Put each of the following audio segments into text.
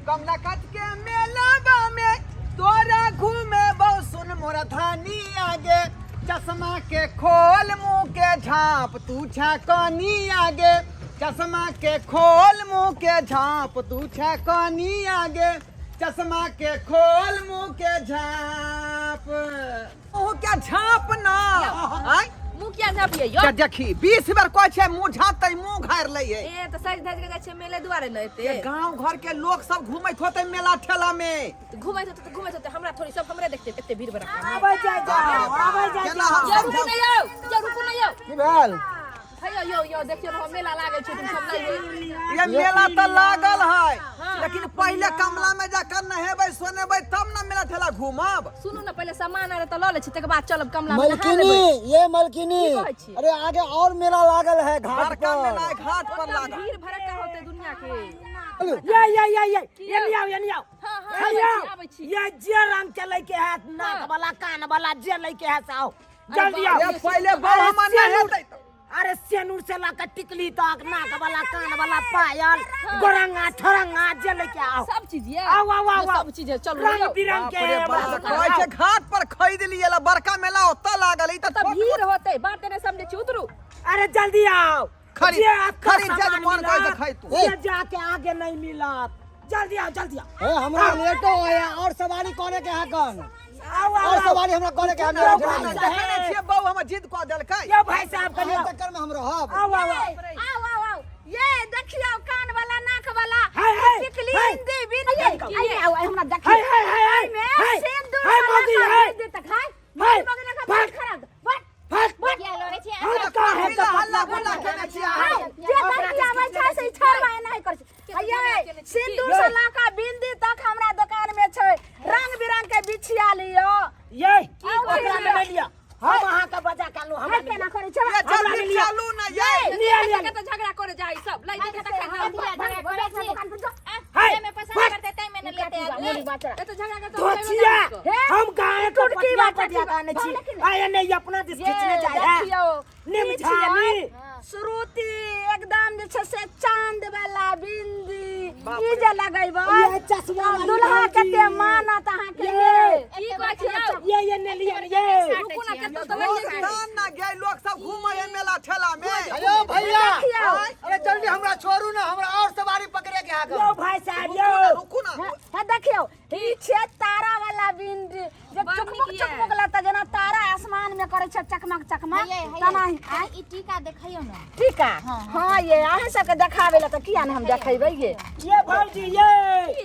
कमला कात के मेलावा में तोरा घूमे बहु सुन मोरा धानी आगे चश्मा के खोल मुंह के झाँप तू छा कनी आगे चश्मा के खोल मुंह के झाँप तू छा कनी आगे चश्मा के खोल मुंह के झाँप मुंह के झाँप ना आय मुँह किया झाँपियै यौ के देखी 20 बेर कहै छै मुंह झाँपतै मुंह घारि लै है ए तऽ सजि धजि के जाइ छियै मेले दुआरे ने एते गांव घर के लोग सब घूमैत होतै मेला ठेला में तऽ घुमैत होतै तऽ घुमैत होतै हमरा थोड़ी सब हमरे देखते एते भीड़ भड़क्का में। आबै जाइ जाओ आबै जाइ केना हम यौ रुकू समझाउ ने यौ यौ रुकू ने यौ की भेल हे यौ यौ यौ देखियौ ने हम मेला लागल छै तुम सब नहि होय ये मेला तऽ लागल है लेकिन पहिले कमला में जाकर नहेबै सोनेबै तब न मेला ठेला घूमब सुनू ने पहिले सामान आर तऽ लऽ लै छी तकर बाद चलब कमला में नहा मलकिनी लेबै ये मलकिनी की कहै छी? अरे आगे और मेला लागल है घाट बड़का पर मेला है, घाट पर ओतऽ लागल भीड़ भड़क्का होतै दुनिया के ये ये ये ये ये नहीं आओ ये नहीं आओ हाँ हाँ ये आबै छी आबै छी ये जे रंग के लैके है नाक वाला कान वाला जे लैके है से आओ जल्दी आओ ये पहिले बहु हमर नहेतै तऽ। अरे सेनूर से लाकर टिकली तक नाक वाला कान वाला पायल गोरंगा ठरंगा जे लेके आओ सब चीज ये आओ आओ आओ सब चीज है चलू रंग यौ। बिरंग बाप के रे बाप कहै छै घाट पर खरीद लिए ला बड़का मेला ओतऽ लागल ई तऽ तऽ भीड़ होतै बात नहि समझै छी उतरू अरे जल्दी आओ खरीद- जे आपका खरीद, जे सामान मन करे से मिलत, खरीद तू। जे जाके आगे नहीं मिलत जल्दी आओ जल्दी आओ ए हमरा लेटो होया और सवारी करे के है कन आओ आओ और आओ। सवारी हमरा करे के है मेला यो ठेला भाई में। साहब। देखै नहि छियै बहु हमर जिद कऽ देलकै यो भाई साहब कनि अहाँ आओ चक्कर में हम रहब आओ आओ आओ आओ आओ आओ ये देखियो कान वाला नाक वाला हाय, हाय, टिकली हाय। हिंदी बिंदी आइ आओ आइ हमरा देखियो हाय हाय हाय हाय में हाय सिंदूर हाय वाला मौगी का हाय बिंदी तक हाय हाय, बगल का भाग। खराब बट फट किया लड़ै छी हम का है हल्ला हल्ला गुल्ला केने छियै अहाँ? जे लड़की आबै छै से छोड़वा एनाही करै छै ये सिंदूर से लऽ कऽ बिंदी तक हमरा दुकान में छै रंग बिरंग के बिछिया लियो ये ओकरा में नहीं लिया हम अहाँ के बजा के आनलहुँ हमरा हाय केना करै छै ये हमरा जल्दी नहि लिअ। चलू ने ये लिया लिया कतऽ झगड़ा करे जाइ सब लै देखे तऽ हम झगड़ा करै छी हाय, जाहिमे पसंद करतै ताहिमे ने लेतै आदमी एतऽ झगड़ा करतै धोचिया हम गाय के टुटकी पटिया बात पटिया बात आने छी लेकिन- आये नहीं अपना दिस खींचने जाए है देखियौ निमझानी श्रुति एकदम जे छै से चांद वाला बिंदी ई जे लगैबै ये चश्मा वाली दुल्हा भौजी। कते मानत अहाँके ये। की कहै छी यौ ये ये ने लिया ये रुकू ना कतौ तऽ लइए के कान ना गए लोग सब घूमे है मेला ठेला में अयो भैया देखियौ। अरे जल्दी हमरा छोड़ू ना हमरा और सवारी पकड़े के है यो भाई साहब रुकू ना यो रुकू ना हे देखियौ ई छै तारा वाला बिंदी जे बड़ चकमक नीक ये। चकमक लगता जेना तारा आसमान में करे छै चकमक चकमक हैये, हैये। तेना ही अरे ई टीका देखैयौ ने टीका हाँ ये अहाँ सबके देखाबै लए तऽ किया ने हम देखेबै ये ये भौजी ये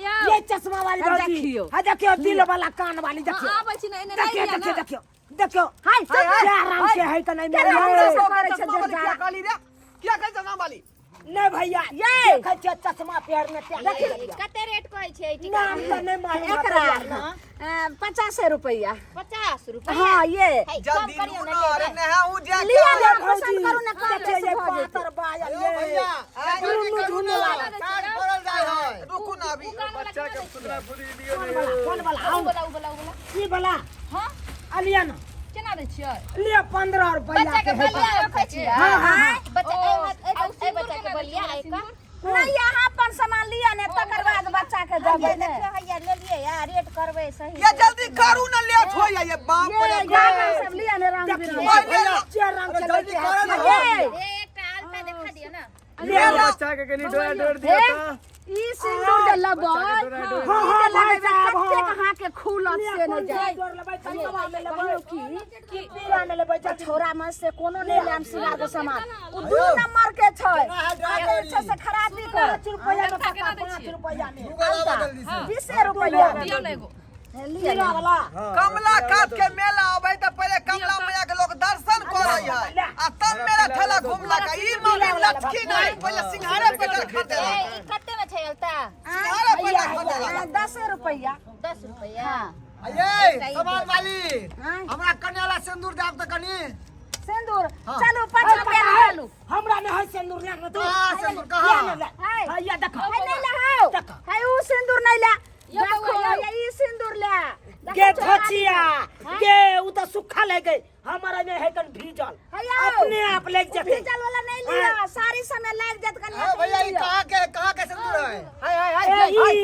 यौ। ये चश्मा वाली हाँ, भौजी देखियौ। हाँ देखियो दिल वाला कान वाली देखियो आबै छी ने एने नहि देखियो लिअ देखियो ने देखियो देखियो हाय हाय, हाय, क्या आराम से है कि नहीं केना मेरे हम सब करै छै चश्मा वाली जगजारा। किया कहली रे किया कहै चश्मा वाली नहीं भैया ये। देखै छियै चश्मा पहिरने तें नहीं लेलियै। कते रेट कहै छै ई टीका नाम तऽ नहि मालूम है एकरा भैया, ना। 50 रुपैआ 50 रुपया हाँ ये हे, कम जल्दी करियौ लू ने ना अरे लेबै। नेहा ऊ जा लिअ के ना ये भौजी, पसंद करू ना कम देखियौ बेसी ये भऽ जेतै पातर बायल अयो ये भैया जल्दी झुन्नू करू झुन्नू ना वाला। साँझ पड़ल जाय है रुकू ना अभी बच्चा के कौन वाला कौन वाला उ आउ वाला उ वाला उ वाला ई वाला हाँ अलिया ना केना दै छियै लिअ 15 रुपैआ बच्चा के के है बलिया रखै छियै हाँ, हाँ, हाँ। बच्चा ओ, ए आ उ ए सिन्दूर बच्चा के केना दै बलिया छियै, एक सिन्दूर? नहीं अहाँ अपन सामान लिअ ने तकर बाद बच्चा के देबै ने देखियौ हैया लेलियै या रेट करबै सही ये जल्दी करू ना लेट हो ये बाप ये रे गाना सब लिअ ने रंग देखियौ बिरंग भैया, जे रंग अरे के जल्दी लैके है करो ना। से ये ए एकटा आलता देखा दियौ ने लिअ ना। बच्चा के कनी डोरा डोर दियो हे, तऽ ई सिंदूर जे लेबै हाँ, ई हाँ, जे भाई लगेबै साहब, कतेक हाँ। अहाँके खुलत लिअ, से कोन नहि जाय डोर लेबै चश्मा में लेबै कहियौ की पीला में लेबै जल्दी छोरा में से कोनो नहि लेम सिंगार के सामान उ दू नंबर के छै है अगर छै से खराबी कर 5 रुपैआ में केना पक्का दै 5 छियै? रुपैआ में दूगो लाबा जल्दी से 20 रुपैआ दियौ ने एगो लिअ पीला वाला कमला कात के मेला अबै तऽ पहिले कमला मैया के लोग दर्शन करै है आ तब मेला ठेला घुमलक ई मौगी लचकी नहीं पहिले सिंघारे पेटल खरीदे ए ई कते में छै अलता सिंघारे पेटल खरीदे 10 रुपैआ 10 रुपया अये सामान वाली हाँ। हमरा कन्या ला सिंदूर दाब तऽ कनी सिंदूर हाँ। चलू 5 रुपैआ निकालू हमरा नहीं है सिंदूर ले ना तू कहाँ सिंदूर कहाँ ले ले हाय। हैया देखो है नहीं ले देखो। है उ सिंदूर नहीं ले यो देखो बउआ, यो। ये ई सिंदूर ले देखो गे छोरा धोचिया गे उ त सुखा ले गई हमारा में है कन भीजल हैया। अपने आप लागि जेतै। भीजल वाला नहीं लिया, साड़ी समय लागि जात कनी। हाँ भैया, ये कहाँ के सिंदूर है? हाय हाय हाय ए, हाय।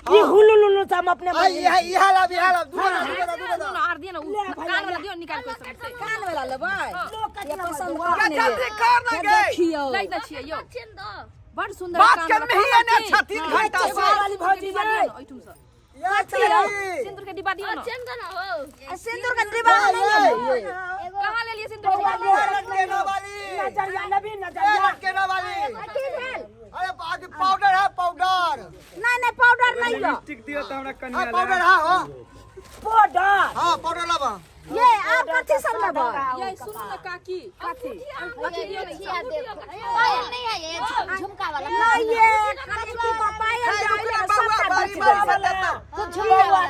ई हुलुलुलु से हम अपने हाय, ये है, ये है लाभ, ये है लाभ। दूगो दा, दूगो दा, दूगो दा। आर दियो ना, उ कान वाला दियो निकाल के सब से। कान वाला लेबै? ये पसंद क्या कर ने। जल्दी कर ना गे। देखियो। नहीं त छियै यौ, बड़ सुंदर। बात कान के वाला। मेहिया ने कान अच्छा 3 घंटा चश्मा से। वाली भौजी डिब्बा रे। दियो ना ओइठुम से। ये चाहिए। सिंदूर के डिब्बा दियो ना। आ, सिंदूर के डिब्बा नहीं लेबै? कहाँ लेलियै सिंदूर के डिब्बा? ये लटकेना वाली। नजरिया लेबी? ये नजरिया। लटकेना वाली। की भेल? अरे आगे पाउडर है, पाउडर। नहीं नहीं, पाउडर नहीं लो। लिपस्टिक दियो त हमरा हाँ कनिया पाउडर ला। हाँ हाँ। पाउडर। हाँ पाउडर लाबा। ये आप कथी सब लेबै? ये सुनू ना काकी, कथी? अथी दियो ना। पायल नहीं है ये, झुमका वाला? नहीं, ये कथी की पायल? हाय, रुक ना जाइए, बउआ, सबटा बारी बच बारी से गेल। देता।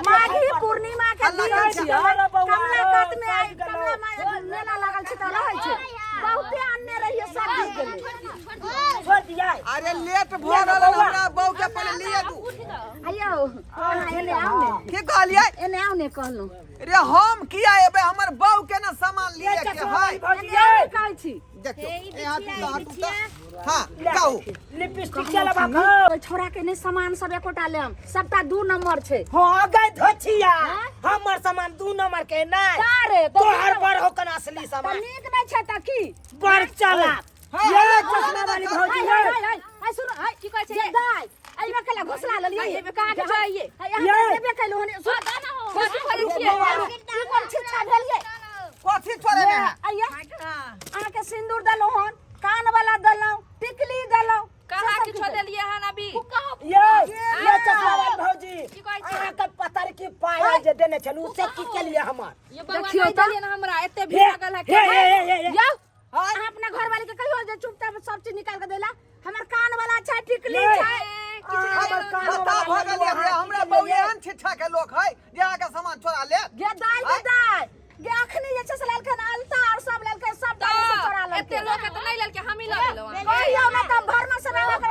माघी पूर्णिमा के अल्लाह दिन के छियै, बउआ, कमला कात में आई साइड गेलौ। कमला माय मेला लागल छै तऽ रहै छै, बहुते आनने रहियै, सब बिक गेलै। छोड़ दिया। अरे लेट भ रहल है, हमरा बहू के पहले लिए दू। आइयो, अहाँ एने आउ ने। की कहलियै? एने आउ ने कहलहुँ। रे हम किया एबै? हमर बहू के ना सामान लिए ये के चश्मा है। वाली भौजी एने आउ ने रे। कहै छी। देखियो, यहाँ टूटा, यहाँ टूटा। हाँ कहू। लिपस्टिक चला बाबू। ओहि छोड़ा के नहि सामान सब एकोटा लेम, सबटा 2 नंबर छै। हाँ गए धोछिया, हमर सामान 2 नंबर के नहीं। तारे तो तोहर पर हो कन असली तऽ सामान। नीक नहि छै तऽ की? बड़ चला। ये चश्मा वाली भौजी हाय रे। हाय हाय हाय, सुन हाय, की कहै छै? जे दाइ, एहिमे केला घोसला लेलियै? एहिमे कहाँ के छै ये? हाय, अहाँ देबे कैलहुँ हन। सुन, कथी करै छियै? ई कोन छिच्छा भेलियै? कथी छोड़े में है? आइये, अहाँके सिन्दूर देलहुँ हन, कान वाला देलहुँ, टिकली देलहुँ। कहाँ किछो देलियै हन अभी? ये चश्मा वाली भौजी। की कहै छै? अहाँ के पतर की पायल जे देने छलू से की केलिए हमर? ये बउआ देखियौ नहीं तऽ। देलियै ना हमरा, एते हे भीड़ लागल है। हे हे हे हे। यौ, हाय। अहाँ अपना घरवाली के कहियो जे चुपचाप सब चीज निकाल के देला। हमर कान वाला छै, टिकली ये। छै। हमर कान बता वाला भऽ गेल अहाँ हमरा की बहू केलिए? एहन छिच्छा के लोक है जे अहाँके सामान चोरा लेत। गे दाइ, गे दाइ, गे, अखनी जे छै से लेलखिन अलता और सब लेलकै, सब दाइ से चोरा एते लेलकै। लोक के तऽ नहि लेलकै, हमही लऽ लेलहुँ अहाँ। कहियो ना तऽ भरमा से आवा कर।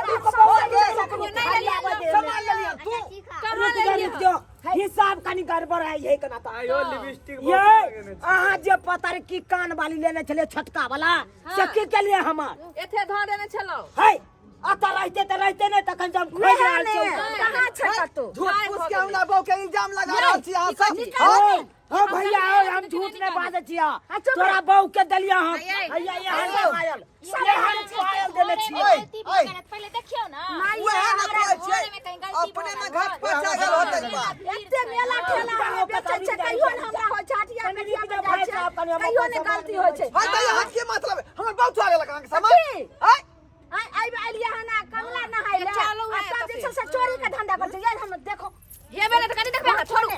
नहि लेलियै। सामान लेलियै तू? कहाँ रुक जा, लेलियै? रुक जा, हिसाब कनी गड़बड़ है ये कना तो। आयो लिपस्टिक ये बहुत लगेने छै। अहाँ जे पतर की कान वाली लेने छलिए छोटका वाला से की केलिए हमर? एते धऽ देने छलहुँ। है अतऽ रहते तऽ रहते नहि, तखन जब खोजि नहि रहल ने छियौ। कहाँ छै कतौ? झूठ फूस के हमरा बहू के इल्जाम लगा रहल छी अहाँ सब। हाँ? हो हो भैया हो, हम झूठ नहि बाजै छियै। चुप। तोरा बहू के देलियै हम, हैया एहन पायल, एहन पायल देने छियै। गलती भऽ गेल, पहिले देखियौ ना। नहि, वएह ने हमरा कहै छियै, घरमे कहीं गलती अपने भऽ में गेल। घट पचा गेल होतै बा। एते मेला ठेला हमे बेचै छै, कहियो ने हमरा होइ छै, हटिया कनी पेटिया रुकि पर जाउ जाइ भाइ छै, साहब, कनी हम कहियो अपन ने सामान गलती होइ छै। हाँ तऽ यहाँ की मतलब है? हमर बहू चोरा लेलक अहाँके सामान? की? आँय? आइ आइ एलियै हन आ कमला नहाय लए, चालू आ है तब तऽ जे छै से चोरी के धंधा करै छै। ये हम देखो। हेबे नहि तऽ कनी देखबै अहाँ, छोड़ू।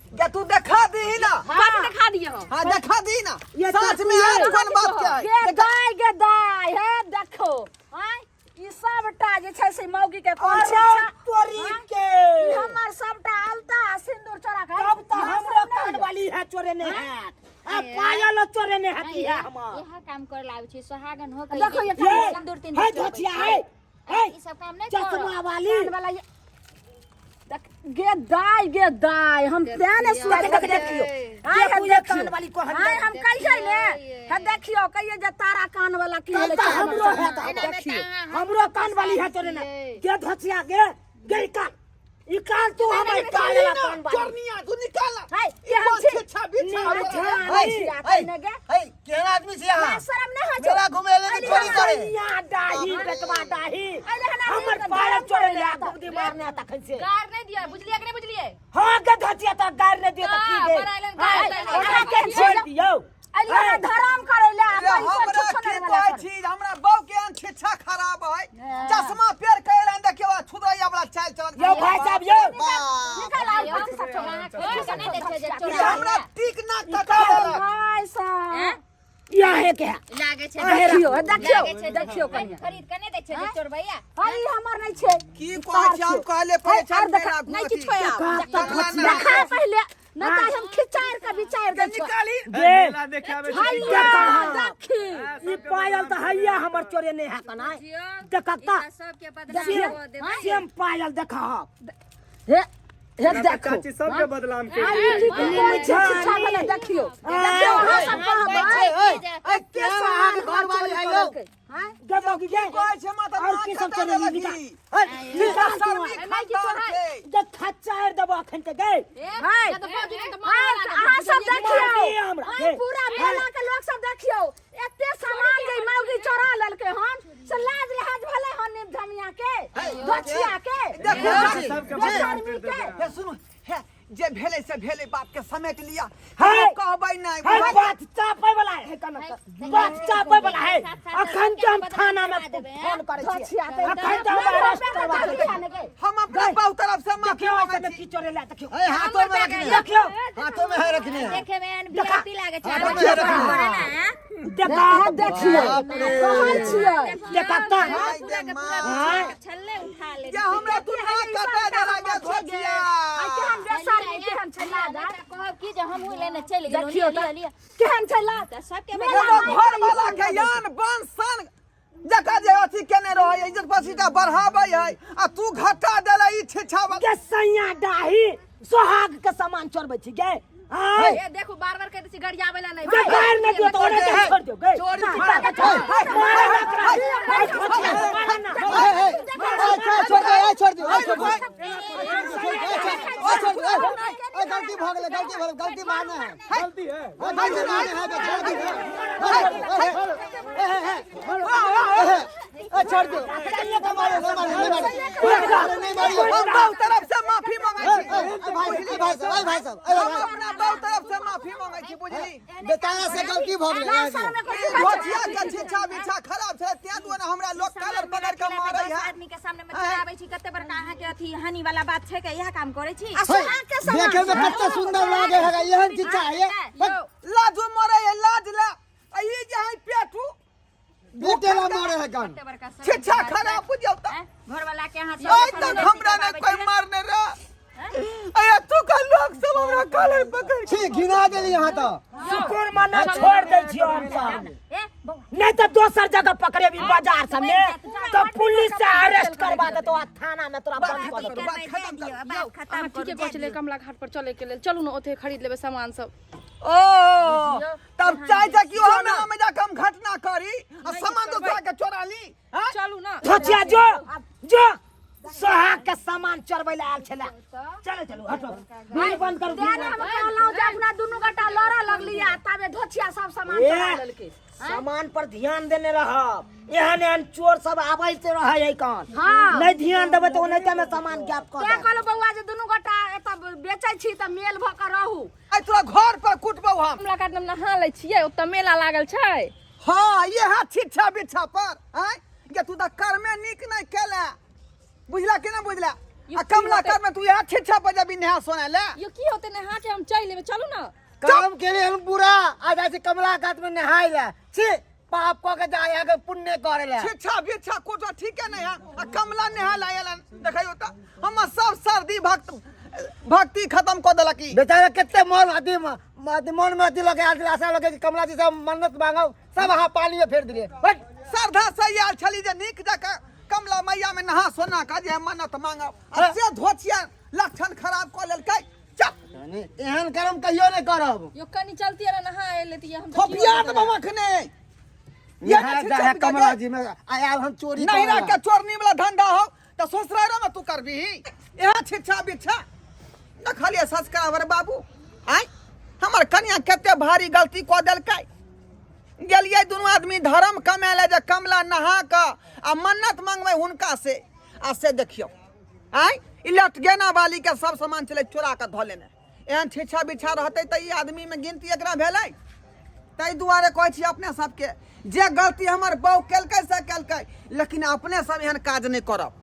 के तू देखा दीही ना। कथी देखा दिअ हम? हाँ देखा दी ना। ये साथ में तो आज कोन बात के है? गे दाइ, गे दाइ, हे देखो, आँय, ई सबटा जे छै से मौगी के कोन अरे शिक्षा? तोरी आँय? के। ई हमर सबटा अलता आ सिन्दूर चोरा के। तब तऽ इहाँ हमरो सब नहि कान वाली है चोरेने है आ पायल चोरेने है की है हमर? इएह काम करे ला आबै छै सोहागन हो के? देखो ये ये सिंदूर तीन है धोछिया है है। ई सब काम नहि करब। चश्मा वाली। कान वाला ये देख, गे दाइ, गे दाइ, हम तें ने सुनै देख, देख, देखियो। देखियो। आँय, हे देखू ये देखियो। कान वाली कोहन। आँय, हम कहियै ने, हे देखियो, कहियै जे तारा कान वाला की होलै तब तऽ छै हमर हमरो सामने। है तऽ देखियो। हमरो कान वाली है चोरेने। गे धोछिया, गे गे, ई कान, ई कान तू हमर कान वाला कान वाली। चोरनिया तू निकाल ना। हाय, ई केहन कोन छी? छिच्छा बिच्छा नहीं, है? नहीं, हाय, छिया, हाय, कहिने गे। हाय, केहन आदमी छी अहाँ? ना शरम नहि होइ छै? मेला घुमे ले के चोरी करे। कनिया डाही, बेटवा डाही, अरे हना हमर नीक पायल धर्म चोरेने करै है, ला। गुबदी मारने है तखन से। गार नहि दिअ, बुझलियै कि नहि बुझलियै? हाँ गे धोछिया, तऽ गारि नहि दियौ तऽ की हाँ, गे? बड़ा एलन गारि हाय, दैलनि। ओकरा के छोड़ि दियौ। अलियै ना धर्म करै ले आ रे कहियो हमरा छुछो की नहि वाला कहै करै। छी, हमरा बहू के एहन छिच्छा खराब है, चश्मा पेर के एलन, देखियौ आ छुदरैया वाला चालि चलन। यौ भाई साहब यौ। बाप। निकाल आर कथी सब छौ? अहाँ खोलि के नहि दै छियै जे ई चोरा हमरा टीक नाक तका देलक। भाइ साहब। इहे के है। लागै छै। देखियो, देखियो, लागै छै जे देखियो कनिया। खरीद के नहि दै छियै जे चोरबैया। हई, हमर नहि छै। की कहै छी, हम कहले पड़े छै आर देखा, मेला नहि घुमती। किछो आब। कमला नहा देखा पहिले, नहि तऽ हम खिचारि के बिचारि दै छियौ। निकाली। गे मेला देखे आबै छै। हैया देखी। ई पायल तऽ हैया हमर चोरेने है कना, देखक तऽ सबके बदनाम सेम कऽ देबै। सेम पायल देखहक। हे। हे देखो चाची सबके बदनाम के आ ई की की छिछा भेलै देखियौ देखियौ अहाँ सब कहबै ए के सामान घर वाली है यौ। हैं गे मौगी गे कहै छै माता और की सब चोरेली निकाल निकाल तू निकाल छै जे खच्चार देबो अखन के गे हाय हाय अहाँ सब देखियौ मारबी हमरा, हाय हे। पूरा मेला के लोग सब देखियौ एते सामान जे मौगी चोरा लेलकै हन से लाज लिहाज भेलै हन धमिया के गछिया के देखो सबके बदनाम बेशर्मी कर के देबै हे सुनू हे जे भेलै से भेलै बात के समेट लिया हे। हम कहबै नहि है बुझलियै? बात चापै वाला है कनक बात चापै वाला है अखन के हम थाना में फोन करै छियै गछिया के अखन के हम अरेस्ट करवा देबै हम अपना बहु तरफ से माफी देखियो मांगै ऐसे में छी की चोरेला देखियो ए हाथों में रखने है। देखियो हाथों में है रखने है। देखे में एहन वीआईपी लागे छै हाथों में है रखने है। देखा देखियो बाप रे। कहै छियै देखा त हाय गे माँ। छल्ले उठा ले जे हमरा तू ना कटा देला गे धोतिया आ केहन बेशर्मी केहन छै लाज आ? कहब की जे हमहूँ लेने चलि गेलहुँ देखियौ लिअ तऽ लिअ केहन छै लाज तऽ सबके मेला एगो में घर वाला के यान बन सन जका जे अथी केने रहै इज्जत पसीटा बढ़ाबै है आ तू घटा देला ई छिछा के सैया डाही सोहाग के सामान चोरबै छी गे आय ए देखू बार बार कह दै छी गरियाबै ला नहि जे गायर नहि दियौ तऽ ओने के छोड़ दियौ गे चोरी मारे ना करा ए, छोड़ दियौ, मारे ना। ए, ए, ए, छोड़ दे, ए, छोड़ दे, ए, छोड़ दे। ए, छोड़ दे, ए, ए, गलती भऽ गेलै, गलती भऽ गेलै, गलती माने है। गलती है गलती माने है, गलती है। ए, ए, ए, ए, ए, ए, छोड़ दो। नहीं मारियो, नहीं मारियो, नहीं मारियो। नहीं मारियो। हम बहु तरफ से माफी मांगै ए, छी ए, ए, भाई, ए, भाई साहब, ए, भाई साहब, ए, हम भाई साहब। अपना बहु तरफ से माफी मांगै छी बुझली बेचारा से गलती भऽ गेलै लाज शरम एको ई धोतिया के छिछा बिछा खराब छै तें दुआरे हमरा लोक कलर पकड़ के मारै है आदमी के सामने में चलाबै छी कते बड़का अहाँ के अथी हानि वाला बात छै के इएह काम करै छी आ सोहाग के सामान देखे में कते सुंदर लागे है एहन चीज चाहिए लाजो मरे है लाज ला आ ई जे है पेटू बेटे ला मारे है गन कते बड़का शर्म छिछा के बात खराब बुझियौ छै। तऽ आँय, घरवाला के अहाँ आइ तक हमरा नहि कोई मारने रह अरे तू का लोग सब हमरा कलर पकड़ छी घिना देली यहाँ तो शुक्र मना छोड़ दै छियौ हम सब ए बौआ नहीं तो दोसर जगह पकड़ेबी बाजार सब में तो पुलिस से अरेस्ट करवा देतो आ थाना में तोरा बंद कर देतो बात खत्म कर बात खत्म अहाँ ठीके कहै छलियै कमला घाट पर चले के लेल चलू ने ओते खरीद लेबै सामान सब ओ तब चाहे छै कि ओहो मेला में जाके हम घटना करी आ सामान दोसरा के चोरा ली हाँ? चलू ना थोचिया जो जो सोहाग के सामान चोरबै ले आयल छले चलो चलो हटो मुंह बंद करू तें ने हम कहलहुँ जे अपना दुनू गोटा लड़ऽ लगलियै आ ताबे धोछिया सब सामान चोरा लेलकै सामान पर ध्यान देने रहब एहन एहन चोर सब आबै से रहै है कान हाँ। नहीं ध्यान देबै तऽ ओनाहिते में सामान गैप कऽ तें देत कहलहुँ बौआ जे दुनू गोटा एतऽ बेचै छी तऽ मेल भऽ कऽ रहू आइ तोरा घर पर कुटबौ हम कमला घाट में नहा लै छियै ओतऽ मेला लागल छै हाँ इएह छिछा बिछा पर आँय गे तू तऽ कर्मे नीक नहि केले बुझला कि नहि बुझला आ कमला कर में तू इएह छिछा पर जबी नहा सोना ले यो की होतै नहा के हम चलि एबै चलू ना काम के लिए हम बुरा आ जाइ छै कमला घाट में नहाय ले छी पाप कऽ के जाय है पुण्य करे ले छिछा बिछा कोटा ठीके नहीं है आ कमला नहा लायल देखियो तऽ हमर सब सर्दी भक्त भक्ति खत्म कऽ देलक ई बेचारा कते मन अथी अथी मन में अथी लगे आशा आशा लगे कि कमला जी सब मन्नत मांगब सब अहाँ पानी में फेर दिलियै हट श्रद्धा से आयल छली जे नीक जकाँ कमला मैया में नहा सोना का जे मन्नत मांगब आ से धोचिया लक्षण खराब कऽ लेलकै चल एहन कर्म कहियो नहि करब यो कनी चलती रहे नहा लेती हम तो थोपिया देबौ अखने नहा जा है कमला जी में आयल हम चोरी नहीं करऽ के चोरनी वाला धंधा हो त ससुराल में तू करबी यहाँ छिछा बिछा देखलिए संस्कार बाबू आय हमर कनिया कते भारी गलती कऽ देलकै गेलियै दुनू आदमी धर्म कमाय लए जे कमला नहा कऽ आ मन्नत मंगबै हुनका से आ से देखियौ आय ई लटगेना वाली के सब सामान छलै चोरा कऽ धऽ लेने एहन छिछा बिछा रहतै तऽ ई आदमीमे गिनती एकरा भेलै ताहि दुआरे कहै छी अपने सबके जे गलती हमर बहू केलकै से केलकै लेकिन अपने सब एहन काज नहि करब।